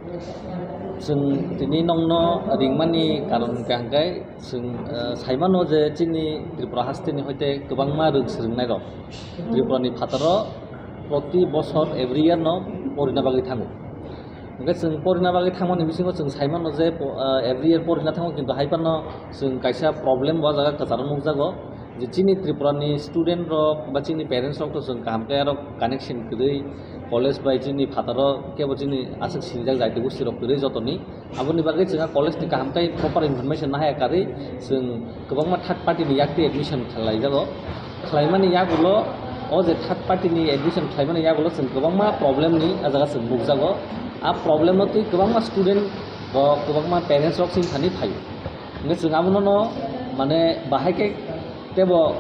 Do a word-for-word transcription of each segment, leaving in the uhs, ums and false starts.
Chwng tini nongno ringmani karon hwnkha hwnkhe chwng, eh, saimano je chini Tripura hasteni hoite kwbangma rwng swrwngnairok Tripurani phataro proti bosor every year no porina bagwi thango. Hwnkhe chwng porina bagwi thangmani bisingo chwng saimano je po-, eh, every year porina thango, kintu hai phano chwng kaisa problem bo ah jaga kwcharo nukjago. Je chini Tripurani student rok ba chini parents rok to chwng kaham khe aro connection kwrwi, college bai chini phataro kebo chini aswk sinijak jaiti gosti rok kwrwi jotoni. Aboni bagwi chwng ah college ni kaham khe proper information nahaya karwi chwng kwbangma third party ni yak twi admission khlaijago. Khlaimani yagulo o je third party ni admission khlaimani yagulo chwng kwbangma problem ni ah jaga chwng nukjago. A problem no twi kwbangma student rok, kwbangma parents rok chini thani phaio. Hwnkhe chwng abono no mane bahai khe tebo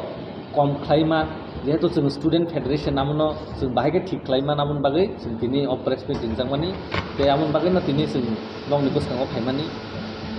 kom khlaima, jehetu chwng student federation, abono chwng bahai khe thik khlaima, aboni bagwi chwng tini o press meet ringjakmani, tei aboni bagwino tini chwng nokni bwskango phaimani.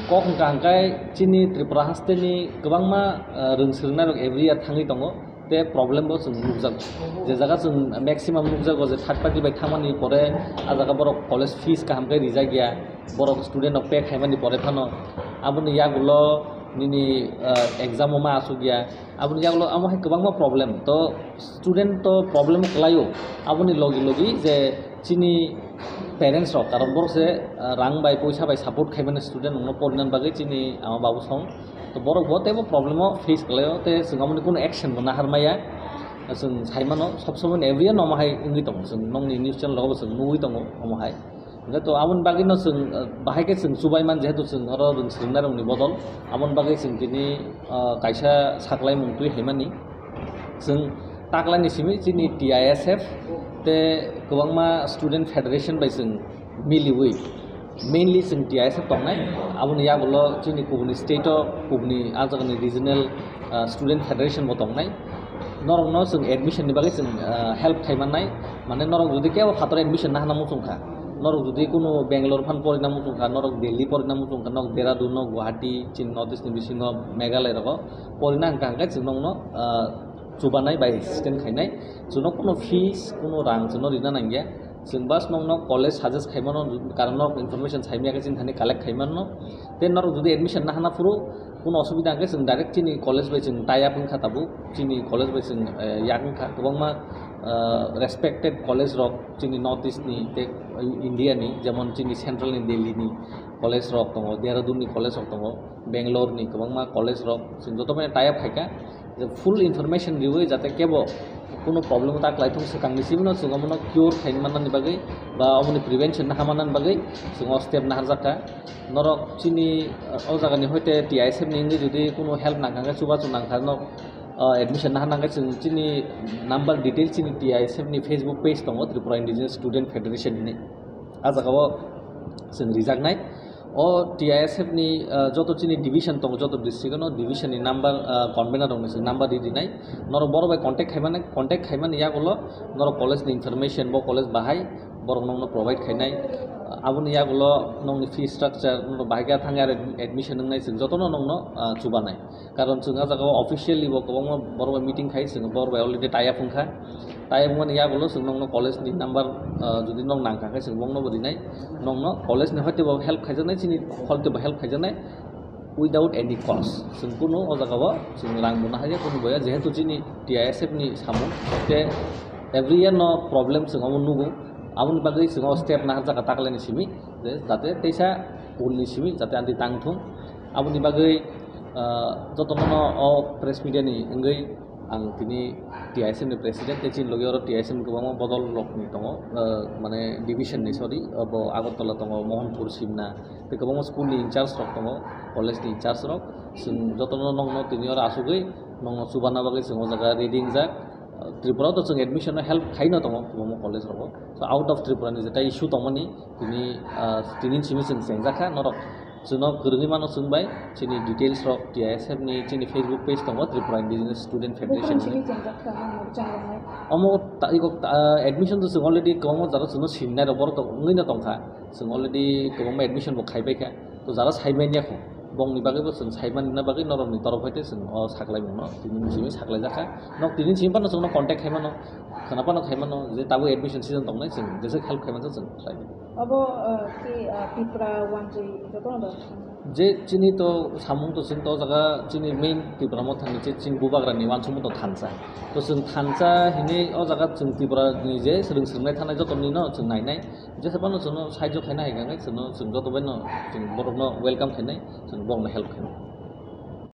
Kok hwnkha hwnkhe chini Tripura hasteni kwbangma, ah, rwng swrwngnairok every year thangwi tongo, tei problem bo chwng nukjago. Je jaga chwng maximum nukjago je third party bai thangmani pore ah jaga borok college fees kaham khe rijak ya, borok student rok pay khaimani pore phano aboni yagulo nini, ah, exam o ma asuk ya, aboni yagulo amo hai kwbangma problem. To student to problem kwlaio, aboni logi logi je chini parents rok, karon borok se, ah, rang bai poisa bai support khaimani student rokno porinani bagwi chini ama babu song. To borok bo teibo problem o face kwlaio, tei chwng aboni kunu action bo nahar maya. Chwng saimano sob somoi every year no omo hai wngwi tongo, chwng nokni news channel rogo bo chwng nugwi tongo omo hai. Hwnkhe to aboni bagwino chwng, ah, bahai khe chwng chubai man, jehetu chwng oro rwng swrwngnairokni bodol. Aboni bagwi chwng tini, ah, kaisa saklaimung twi haimani. Chwng taklaini simi chini T I S F tei kwbangma student federation bai chwng miliwi, mainly chwng T I S F tongnai. Aboni yagulo chini kubuni state o, kubuni ah jagani regional, ah, student federation bo tongnai. Norokno chwng admission ni bagwi chwng, ah, help khai mannai. Mane norok jodi kebo phataro admission nahana muchung kha, norok jodi kunu Bangalore phan porina muchung kha, norok Delhi porina muchung kha, norok Dehradun, norok Guwahati, chini North East ni bisingo Meghalaya rogo porina hwnkha hwnkhe chwng nokno, ah, chubanai bai assistant khainai. Chwngno kunu fees, kunu rang chwngno rina nangya. Chwng bas nokno college suggest khaimano, karon norok information saimaya khe chini thani collect khaimano. Tei norok jodi admission nahana phuru kunu osubida hwnkhe chwng direct chini college bai chwng tie up wngkha tabuk. Chini college bai chwng, eh, yak wngkha kwbangma, eh, respected college rok chini North East ni tei India ni, jemon chini central ni Delhi ni college rok tongo, Dehradun ni college rok tongo, Bangalore ni kwbangma college rok chwng joto bai tie up khaikha. Je full information riwi jate kebo kunu problem ta kwlaithung swkangni simi no chwng omono cure khaina mannani bagwi ba omoni prevention na hamanani bagwi chwng o step naharjakha. Norok chini, uh, o jagani hoite T I S F ni wngwi jodi kunu help nangkha khe, chubachu nangkha, norok, uh, admission naha nangkhe chwng chini number detail chini T I S F ni Facebook page tongo, Tripura Indigenous Student Federation hinwi. A jagao chwng rijaknai. O T I S F ni, ah, joto chini division tongo, joto district ano division ni number, ah, convener rokni se number ri rinai. Norok borok bai contact khaimani, contact khaimani yagulo norok college ni information, bo college bahai borok nokno provide khainai. Aboni yagulo nokni fee structure, norok bahai khe thangwi aro admission wngnai, chwng jotono nokno, ah, chubanai. Karon chwng ah jagao officially bo kwbangma borok bai meeting khai, chwng borok bai already tie up wngkha. Tie up wngmani yagulo chwng nokno college ni number, ah, jodi nok nangkha khe chwng bokno bo rinai. Nokno college ni hoite bo help khaijaknai, chini holte bo help khaijaknai without any cost. Chwng kunu o jagao chwng rang bo nahaiya, kunu boya, jehetu chini T I S F ni samung, te every year no problem chwng omo nugo. Aboni bagwi chwng o step naharjaka taklaini simi, je jate teisa ulni simi jate anti tangthung. Aboni bagwi, ah, jotono o press media ni wngwi ang tini T I S F ni president tei chini logi oro T I S F ni kwbangma bodol rok ni tongo, ah, mane division ni, sorry, abo Agartala tongo, Mohanpur, Simna, tei kwbangma school ni in charge rok tongo, college ni in charge rok. Chwng jotono nokno tini oro asugwi nokno chubana bagwi chwng o jaga ready wngjak. Tripura o to chwng admission no help khaino tongo kwbangma college rogo. So out of Tripura ni jeta issue tongmani tini, ah, tini simi chwng chengjak kha norok. Chwngno kwrwngwi mano chwng bai chini details rok T I S F ni chini Facebook page tongo, Tripura Indigenous Student Federation ni. Chini chengjak kha, ang chang rwnai. Omo ta-, iko ta-, ah, admission to chwng already kwbangma jaro chwngno sinai rok borok to wngwi no tongkha. Chwng already kwbangma admission bo khaibai kha. To jaro sai manya kho. Bongni bagwibo chwng saimani bagwi norokni torof hai tei chwng o saklaimungno tini simi saklaijakha. Nok tini simi phano chwngno contact khaimano, khwna phano khaimano je tabuk admission season tongnai, chwng jeswk help khaimano chwng khlai. Obo, uh, ki, uh, Tipra wanjwi jotono da? Je chini to samung to chwng to jaga chini main Tipra Mothani je chini bubagrani wansukmung to thansa. To chwng thansa hinwi o jaga chwng Tripura ni je swrwng swrwngnai thanai joto nino chwng nainai. Jesa phano chwngno sahajyo khaina hai khe chwngno chwng joto baino chwng borokno welcome khainai, chwng borokno help khainai.